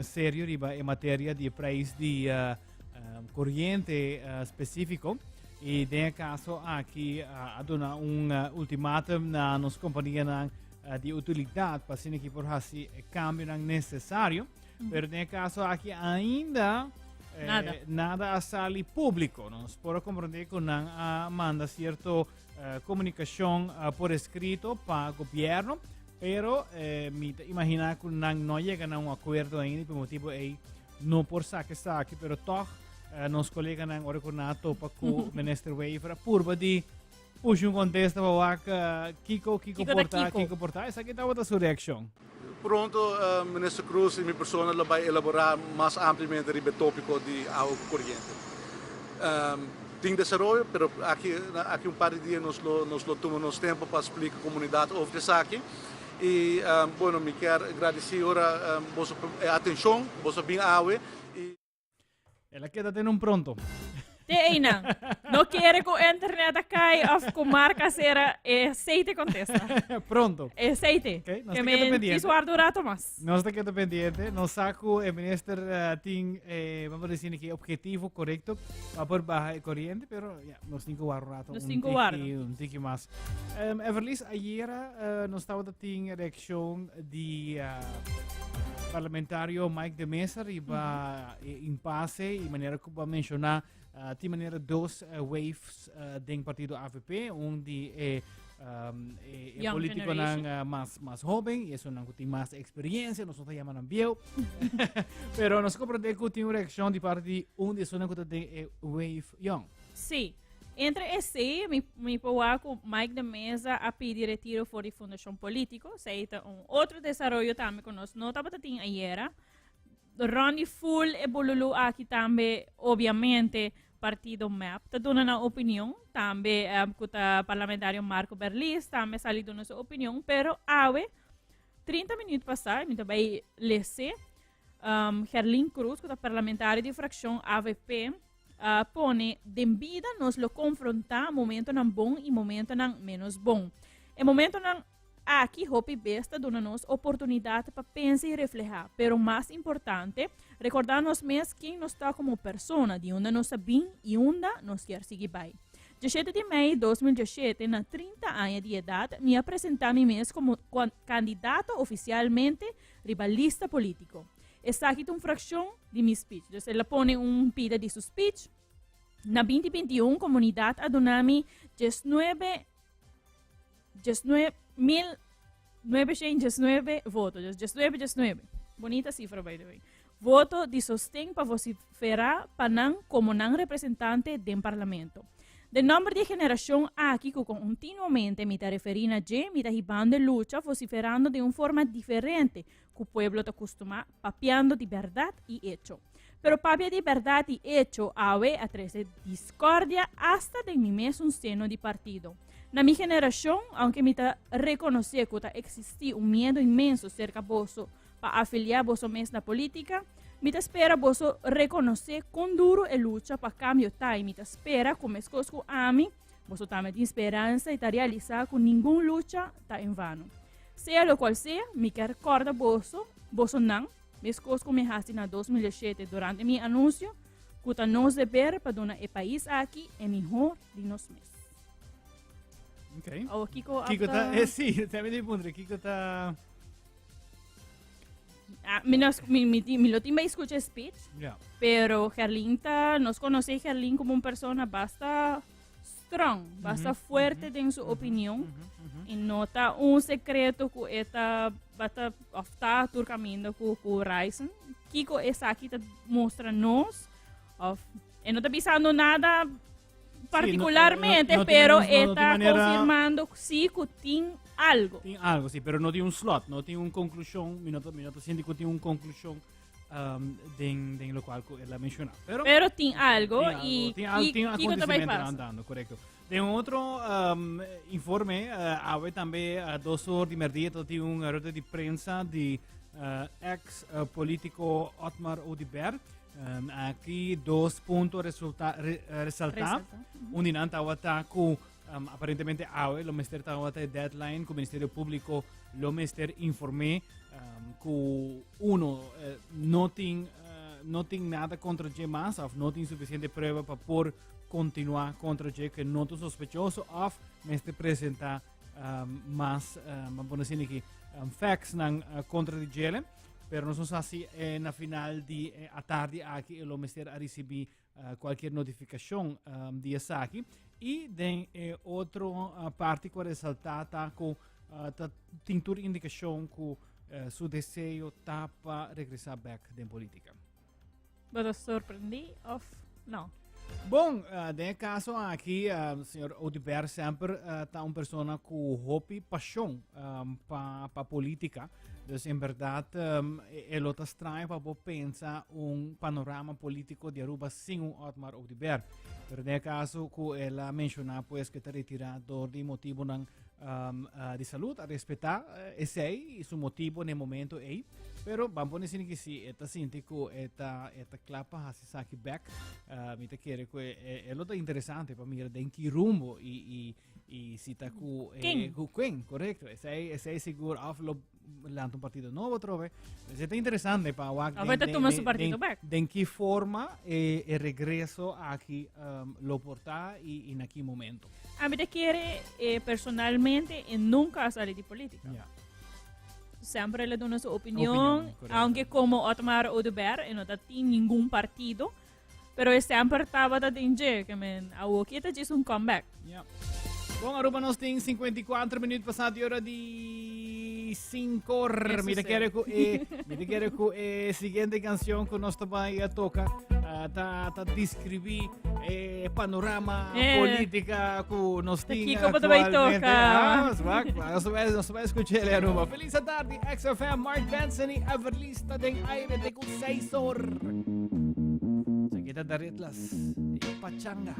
serio riba e materia di e prijs di coriente specifico. Y den e caso aki a duna un ultimatum na nos companianan di utilidad pa asina ki por haci e cambionan necesario. Pero den e caso aki ainda Nada. nada a sali publico. Nos por a comprende cu nan a manda cierto comunicacion por escrito pa gobierno, pero mi ta imagina cu nan no a yega na un acuerdo ainda y pa motibo ey no por saca esaki, pero toch nos coleganan ora cu nan a topa cu Minister Wever a purba di pusha un contesta pa wak kico, kico Kico ta por ta, kico? kico por ta. Esaki tabata su reaccion. Pronto Minister Croes y mi persona lo bay elabora mas ampliamente riba e topico di awa cu coriente. Tin desaroyo, pero aki aki un par di dia nos lo nos lo tuma nos tempo pa splica comunidad over esaki. Y bueno mi kier gradici ora boso e atencion cu boso a bin awe y. El a keda den un pronto. Te einan. No kere ku internet a kai of ku marca sera e aceite contesta. Pronto. E aceite. Okay, nos Que ta me keda pendiente. quis guarda un rato mas. Nos ta keda pendiente. Nos sa ku e minister eh, tin, eh, vamos a decir que objetivo correcto pa por baja e corriente, pero ja, nos tin ku guarda un rato. Nos un tin ku tiki- guarda. Un tiki mas. Um, Everlis, ayer eh, nos tabata tin reaccion di eh, parlamentario Mike de Meza riba e impasse y manera cu bo a menciona uh, tin manera dos uh, waves uh, den partido AVP, un di e, um, e, e Young politiconan generation. uh, mas, mas joven y esonan cu tin mas experiencia, nos no ta llama nan bieu. Pero nos comprende cu tin un reaccion di parte di un di esonan cu ta den e wave young. Sí. Entre esei, mi, mi por wak ku Mike de Meza a pidi retiro for di Fundashon Politico. Esei ta un otro desaroyo tambe ku nos no tabata tin ayera. Ronnie Full e bolulu aki tambe, obviamente, partido mep ta duna nan opinion. Tambe eh, ku ta parlamentario Marco Berlis tambe sali duna su opinion. Pero awe, 30 minuut pasá, mi ta bai lese, um, Gerlin Cruz, ku ta parlamentario di frakshon AVP, a pone den bida nos lo konfrontá momentonan bon i momentonan ménos bon. E momentonan aki hopi bes ta duna nos oportunidat pa pensa i reflehá, pero mas importante, rekordá nos mes ken nos ta komo persona, di unda nos a bin i unda nos kier sigui bai. Diashete di mei 2017, na 30 aña di edat, mi a presentá mi mes komo kandidato ofisialmente riba lista polítiko. Esaki ta un frakshon di mi speech. Dus el a pone un pida di su speech. Na 2021 komunidat a duna mi 19 19.919 voto. Dus 19, 19. Bonita sifra, by the way. Voto di sosten pa vociferá pa nan komo nan representante den parlamento. Den nòmber di e generashon aki ku kontinuamente mi ta referí na dje, mi ta hibando e lucha vociferando den un forma diferente ku pueblo ta kustumá papiando di bèrdat i echo. Pero papia di bèrdat i echo awe a trese diskòrdia asta den mi mesun seno di partido. Na mi generashon, aunke mi ta rekonosé ku ta eksistí un miedu inmenso serka boso pa afiliá boso mes na polítika, mi ta spera boso rekonosé kon duru e lucha pa kambio ta i mi ta spera ku meskos ku ami, Boso tambe tin speransa i ta realisá ku ningun lucha ta en vano. Sea lokual sea, mi kier kòrda boso, bosonan, meskos ku mi hasi na 2007 durante mi anunsio, ku ta nos deber pa duna e pais aki e mihó di nos mes. Okay. Awo Kiko Kiko ta, apta- eh, sí, también di punto, Kiko ta Ah, mi, nos, mi, mi, mi lo tin bij escucha speech. Ja. Pero Gerlin ta, nos conoce Gerlin como un persona basta strong, basta fuerte den su opinión. Y no ta un secreto ku eta basta of ta tur caminda ku ku Ryzen. Kiko esaki ta muestra nos of e no ta bisando nada particularmente, no, no, no pero tin, no, está manera, confirmando sí que tin algo. Tin algo, sí, pero no tin un slot, no tin un conclusión, mi no, mi no ta sinti cu tin un conclusión. um, den, den locual cu el a menciona. Pero, Pero tin algo tin y tin algo, tin kiko ta bay acontecimento pasa? andando, correcto. Den otro um, informe, awe tambe a 2 or di merdia tot tin un rueda di prensa di ex politico Otmar Oduber. Aki dos punto resulta, re, resalta. Resalta. Un di nan tawata cu aparentemente awe lo mester tawata e deadline cu Ministerio Publico lo mester informe cu uno no tin no tin nada contra dje mas of no tin suficiente prueba pa por continua contra dje que no ta sospechoso of mester presenta mas um, pone asina aki facts nan contra di djele. Pero nos no sa si eh, na final di eh, atardi aki e lo mester a ricibi cualkier notificacion di esaki. Y den e otro parti cu a resalta ta cu ta tin tur indicacion cu su deseo ta pa regresa bek den politica. Bo ta sorprendí of no? Bon, den e caso aki, señor Oduber semper ta un persona cu hopi pasion pa politica. Dus en berdad e lo ta straño pa bo pensa un panorama politico di Aruba sin un Otmar Oduber. Pero den e caso cu el a menciona pues cu e ta retira door di motibonan di salud, a respeta esey y su motibo na e momento ey. Pero ban pone asina ki si e ta sinti cu e ta e ta cla pa haci esaki bek, mi ta kere cu e lo ta interesante pa mira den ki rumbo y y Y si ta cu eh, Ken? cu ken, correcto. Esey, esey sigur of lo lanta un partido nobo otra vez. Pues está interesante pa wak Of e ta tuma su partido den, back. den ki forma e regreso aki lo por ta y na ki momento. A mi ta kere personalmente e nunca a sali di politica. Ja. Semper el a duna su opinion, Opinion, correcto. aunque como Otmar Oduber e no ta tin ningun partido. Pero e semper tabata den dje, ke men awoki e ta djis un comeback. Ja. Bon, Aruba nos tin 54 minuut pasado di ora di 5 or. Mi ta kere ku e, mi ta kere ku e siguiente canción ku nos ta bai a toka ta ta describí e panorama política ku nos tin Kiko bo ta bai actualmente. toka? Ah, nos bai, nos bai, nos bai escuchele Aruba. Feliz tarde, XFM, Mark Benson y Everly ta den aire te ku 6 or. Esaki ta Daritlas y Pachanga.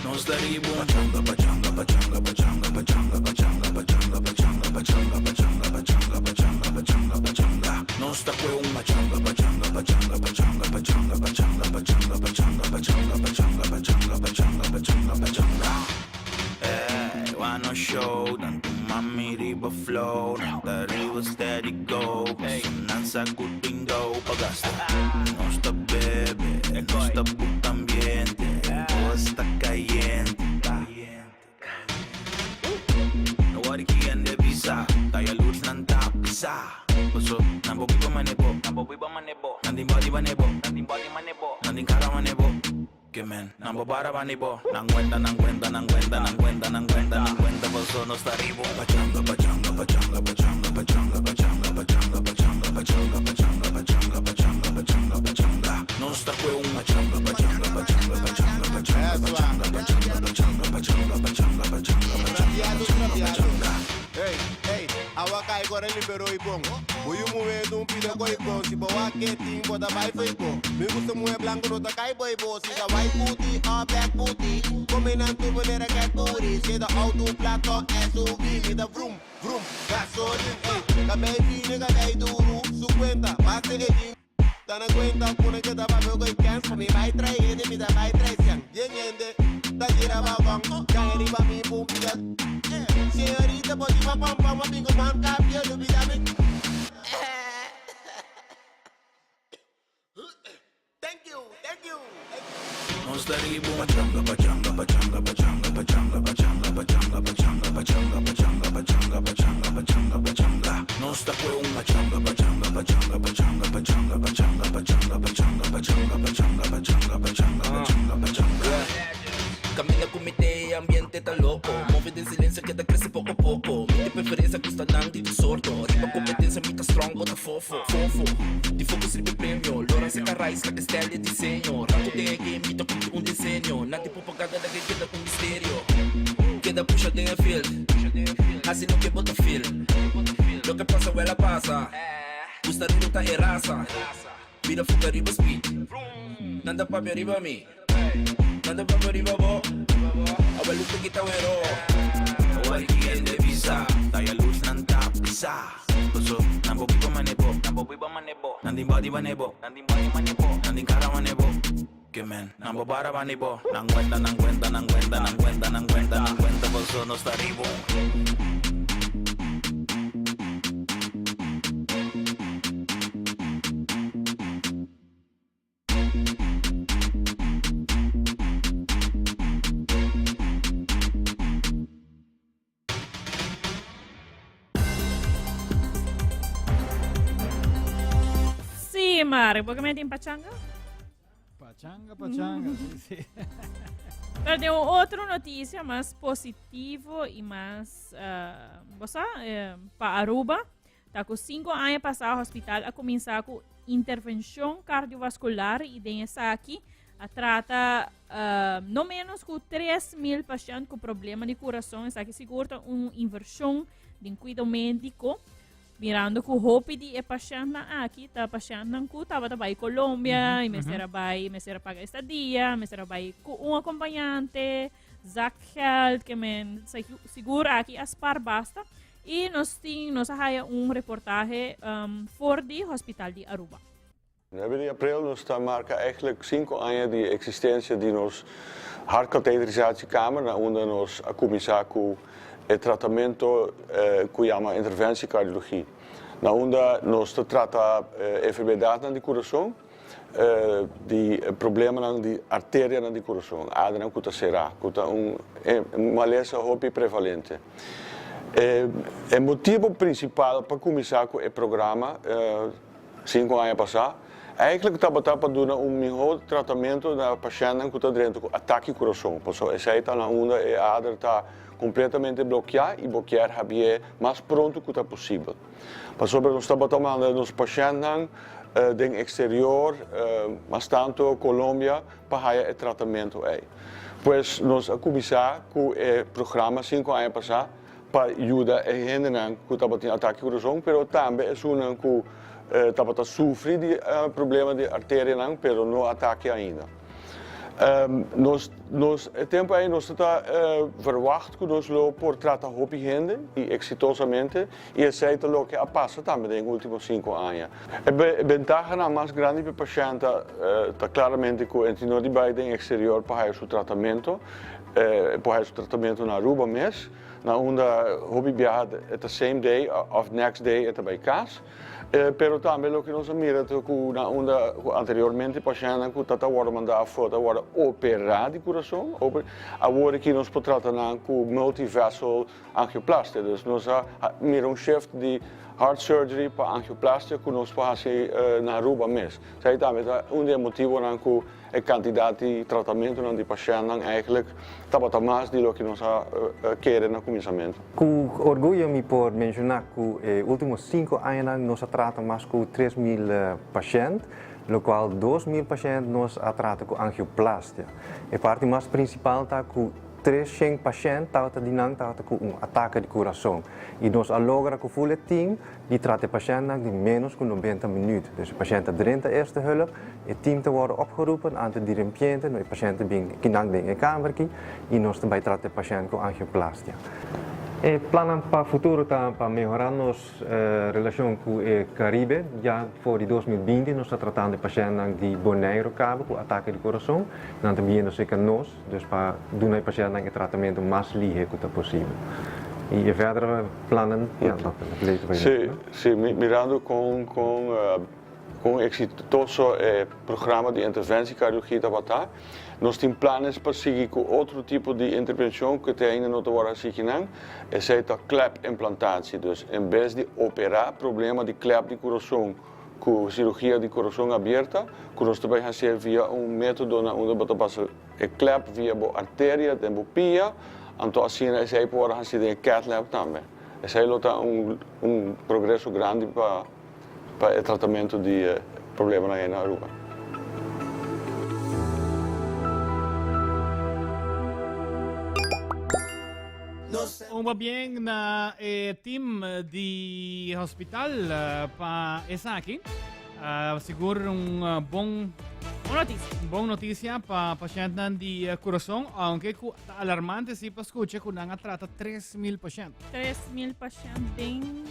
Nos ta riba un pachanga, pachanga, pachanga, pachanga, pachanga, pachanga, pachanga, pachanga, pachanga, pachanga, pachanga, pachanga, pachanga, pachanga. Nos ta kue un pachanga, pachanga, pachanga, pachanga, pachanga, pachanga, pachanga, pachanga, pachanga, pachanga, pachanga, pachanga, pachanga, pachanga. Ey, wano show, tantu mami riba flow, nan ta riba steady go, paso nan sa ku tin go pa gasta. Nos ta bebe, nos ta buta ambiente, cos ta cayente. No worry ki hende bisa, ta yalurs nan ta pisa. Paso, nan bo biba mane bo, nan bo biba mane bo, nan tin body mane bo, nan tin body mane bo, nan tin cara mane bo. Ke men, nan bo bara mane bo, nan cuenta, nan cuenta, nan cuenta, nan cuenta, nan cuenta, nan cuenta, paso nos ta riba un pachanga, pachanga, pachanga, pachanga, pachanga, pachanga, pachanga, pachanga, pachanga, pachanga, pachanga, pachanga, pachanga, pachanga. Nos ta kue un pachanga, pachanga, pachanga, pachanga, pachanga, pachanga, pachanga, pachanga, pachanga, pachanga, pachanga, pachanga, pachanga, pachanga. Hey, hey, awa kai kore libero y bon. Boyu muwe dun pido koi bon. Si bo wa ke ting bo da bai foi bo. Mi gusta muwe blanco no ta kai boy bo. Si ta white booty or black booty. Come nan tu manera cat booty. Si ta auto plato SUV. Mi ta vroom, vroom, gasoline. Hey, kabei fino, kabei duro. Su cuenta, base e ding. Ta na cuenta cu na keda papia cu e kens pa mi bai trae hende mi ta bai trae sian Bien hende ta tira babon Cae riba mi pum pida Señorita bo tin pa pom pom Bo bin cu man cambio lubida mi Thank you thank you thank you. Nos ta riba un pachanga pachanga pachanga pachanga pachanga pachanga pachanga pachanga pachanga pachanga pachanga pachanga pachanga pachanga Nos ta kue un pachanga pachanga pachanga pachanga pachanga pachanga pachanga pachanga pachanga pachanga pachanga pachanga pachanga pachanga. Camina cu mi te, e ambiente ta loco. Move den silencio keda crece poco poco. Mi tin preferencia gusta nan di tur sorto. Riba competencia mi ta strong bo ta fofo. Fofo, di focus riba e premio. Lora seca rais like style e diseño. Rato den e game mi ta cumpli un diseño. Nan tin propaganda laga e keda. Keda pusha den e field. Hasi loke bo ta feel. Loke pasa wel a pasa. Gusta riba ta e rasa. Bira fuga riba speed. Nan ta papia riba mi. Nan ta papia riba bo. Awel lo kita wero. Awor ki hende bisa. Ta yalurs nan ta pisa. Paso nan bo biba mane bo. Nan bo biba mane bo. Nan tin body mane bo. Nan tin body mane bo. Nan tin cara mane bo. Ke men. Nan bo bara mane bo. Nan cuenta nan cuenta nan cuenta nan cuenta nan cuenta nan cuenta paso nos ta ribo. Sí, Mari, porque me tin pachanga? Pachanga, pachanga, sí, sí. Pero tin un otro noticia mas positivo y mas, uh, bo sa, eh, pa Aruba. Ta ku 5 aña pasá hospital a kuminsá ku intervenshon kardiovaskular i den esaki a trata uh, no menos ku 3.000 pashènt ku problema di kurason. Esaki sigur ta un invershon den kuido médiko. Mirando ku hopi di e pashèntnan aki ta pashèntnan ku tabata bai Colombia i mester a bai, mester a paga estadia, mester a bai ku un akompañante, zakgeld, ke men sigur aki a spar basta. I nos tin, nos a haya un reportahe um, for di Hospital di Aruba. 9 di april nos ta marca eigenlijk 5 aña di existencia di nos hartkatheterisatiekamer na unda nos a cuminsa cu e tratamento cu yama interventiecardiologie. Na unda nos ta trata enfermedadnan di curason, di problemanan di arterianan di curason, adernan cu ta cera, cu ta un malesa hopi prevalente. E motibo principal pa cuminsa cu e programa Sinku aña pasá, eigenlijk tabata pa duna un mihó tratamentu na pashèntnan ku ta drenta ku atake kurason, pasobra esei ta na unda e ader ta kompletamente blokiá i bo kier habié mas pronto ku ta posibel. Pasobra nos tabata manda nos pashèntnan den eksterior, mas tantu Colombia, pa haya e tratamentu ei. Pues nos a kuminsá ku e programa sinku aña pasá. pa yuda e hendenan ku tabatin atake kurason, pero tambe esunnan ku tabata sufri di problema di arterianan pero no atake ainda. Nos nos e tempu ei nos ta verwacht ku nos lo por trata hopi hende i eksitosamente i esei ta loke a pasa tambe den e ultimo sinku aña. E bentahanan mas grandi pa e pashènt ta klaramente ku e no di bai den eksterior pa haya su tratamentu, E por haya su tratamentu na Aruba mes, na unda hopi biaha e ta same day of next day e ta bai kas. Pero tambe loke nos a mira ta ku na unda ku anteriormente pashèntnan ku ta ta wòrdu mandá afó ta wòrdu operá di kurason, awor aki nos por trata nan ku multivessel angioplastia. Dus nos a mira un shift di heart surgery pa angioplastia ku nos por hasi na Aruba mes. Esei tambe ta un di e motibonan ku E kantidat di tratamentunan di pashèntnan eigenlijk tabata mas di loke nos a kere na kuminsamentu. Ku orguyo mi por menshoná ku e último sinku añanan nos a trata mas ku 3000 pashènt, lokual 2000 pashènt nos a trata ku angioplastia. E parti mas prinsipal ta ku 300 pashènt tabata di nan tabata ku un atake di kurason i nos a logra ku ful e tim Di trata e pashèntnan den ménos ku 90 minüt. Dus e pashènt ta drenta eerste hulp, e tim ta wòrdu opgeroepen, anto di rempiente no e pashènt ta bin kinan den e kamer aki i nos ta bai trata e pashènt ku angioplastia. E plannan pa futuro ta pa mehorá nos relashon ku e Karibe. Ya for di 2020 nos ta tratando e pashèntnan di Boneiru kaba ku atake di kurason. Nan ta biniendo serka nos. Dus pa duna e pashèntnan e tratamentu mas lihe ku ta posibel. I e verdere plannen, ja, dat weten we Sí, nog, no? sí, mirando kon kon kon eksitoso e programa di intervensiekardiologie tabata, nos tin planes pa sigui ku otro tipo di intervenshon ku te ainda no ta wòrdu hasi kinan, esei ta klepimplantatie. Dus en bes di operá problema di klep di kurason Ku sirugia di kurason abierta, ku nos ta bai hasié via un método na unda bo ta pasa e klep via bo arteria den bo pia, anto asina esei por wòrdu hasi den e cath lab tambe. Esei lo ta un un progreso grandi pa pa e tratamentu di e problemanan ei na Aruba. Un pabien na e team di hospital pa esaki. Sigur un bon Bon noticia. Bon noticia pa pashentnan di kurason, aunke ku ta alarmante si pa skucha ku nan a trata 3000 pashent. 3000 pashent den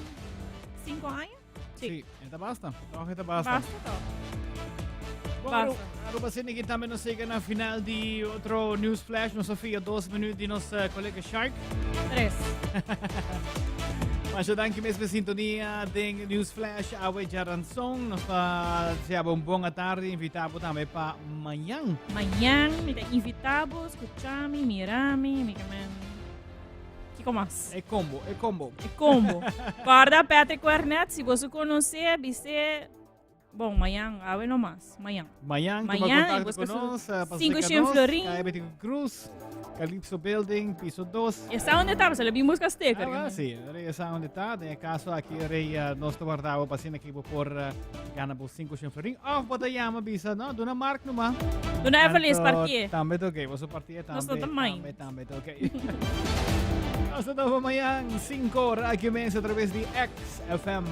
5 aña? Sí, e ta basta. Toch e ta basta. Basta toch. Bom, Basta. Aruba Cine que tambe nos chega na final di otro News Flash. Nos Sofia dos minuut di nos eh, colega Shark. Tres. Masha danki mes pa sintonia den News Flash awe djaranson. Nos ta desea bo un bon atardi. Invita bo tambe pa mañan. Mañan mi ta invita bo, scucha mi, mira mi, mi ke men. Kiko mas? E combo, e combo. E combo. Guarda Patrick Wernet, si boso conoce, bise Bon, mañan, awe no mas, mañan. Mañan, tuma Mañan, contacto busca con su nos. eh, pa Cinco acerca Shen nos, Florin. Calle 25 Cruz, Calypso Building, piso 2. Está onde tá, se le bim busca sticker. Ah, sí, rei está onde tá. Den caso aqui, rei eh, nos te guardava pa sina que por eh, gana bo 5 Shen Florin. Of bota llama bisa, no, duna Mark numa. Duna Evelis Anto, partie. Tambe ta ok, boso partie tambe. Nos no ta mind. Tambe, tambe ta ok. Nos ta topa mañan 5 or aki mes a través di XFM.